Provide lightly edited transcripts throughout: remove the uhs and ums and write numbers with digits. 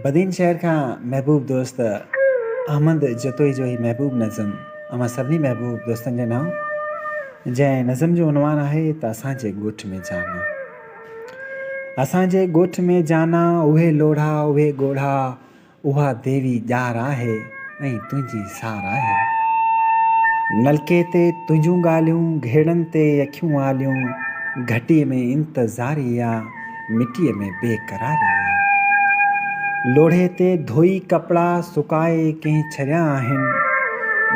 بدين شهر کان محبوب دوست احمد جتوئي جو هي محبوب نظم اوهان سڀني محبوب دوستن جي نانء جنهن نظم جو عنوان آهي ته اسان جي ڳوٺ ۾ جانا اسان جي ڳوٺ ۾ جانا اهي لوڙها اهي ڳوڙها اها ديوي ڄار آهي ۽ تنهنجي سار آهي. نلڪي تي تنهنجون ڳالهيون، گهيڙن تي اکيون آليون، گهٽيء ۾ انتظاري آ، مٽيء ۾ بي قراري آ. لوڙهي تي ڌوئي ڪپڙا سڪائي ڪنهن ڇڏيا آهن،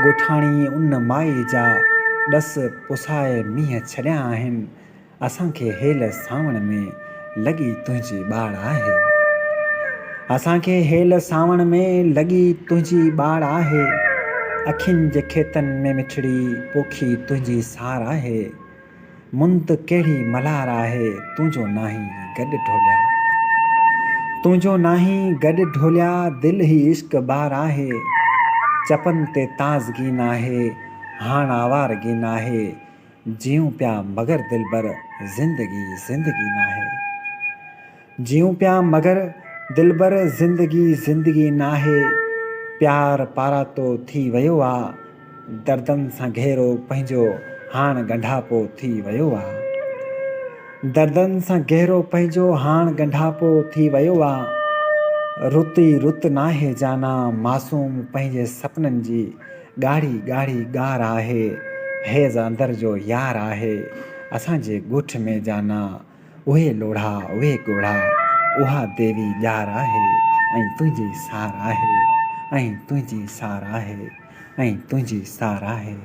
ڳوٺاڻي ان مائي جا ڏس پسائي مينهن ڇڏيا آهن، اسان کي هيل سانوڻ ۾ لڳي تنهنجي ٻاڙ آهي. اسان کي هيل سانوڻ ۾ لڳي تنهنجي ٻاڙ آهي. اکين جي کيتن ۾ مٺڙي پوکي تنهنجي سار آهي. مند ڪهڙي ملهار آهي تنهنجو ناهين گڏ ڍوليا. تنهنجو ناهين گڏ ڍوليا دل هي عشق بار آهي. چپن تي تازگي ناهي هاڻ آوارگي ناهي. جيئون پيا مگر دلبر زندگي زندگي ناهي. جيئون پيا مگر دلبر زندگي زندگي ناهي. پيار پاراتو ٿي ويو آ دردن سان گهيرو پنهنجو هاڻ ڳنڍاپو ٿي ويو آ. دردن سان گهيرو پنهنجو هاڻ ڳنڍاپو ٿي ويو آ. رت ئي رت ناهي جانا معصوم پنهنجي سپنن جي ڳاڙهي ڳاڙهي ڳار آهي، حيض اندر جو يار آهي، اسان جي ڳوٺ ۾ جانا، اهي لوڙها اهي ڳوڙها، اها ديوي ڄار آهي ۽ تنهنجي سار آهي، ۽ تنهنجي سار آهي، ۽ تنهنجي سار آهي.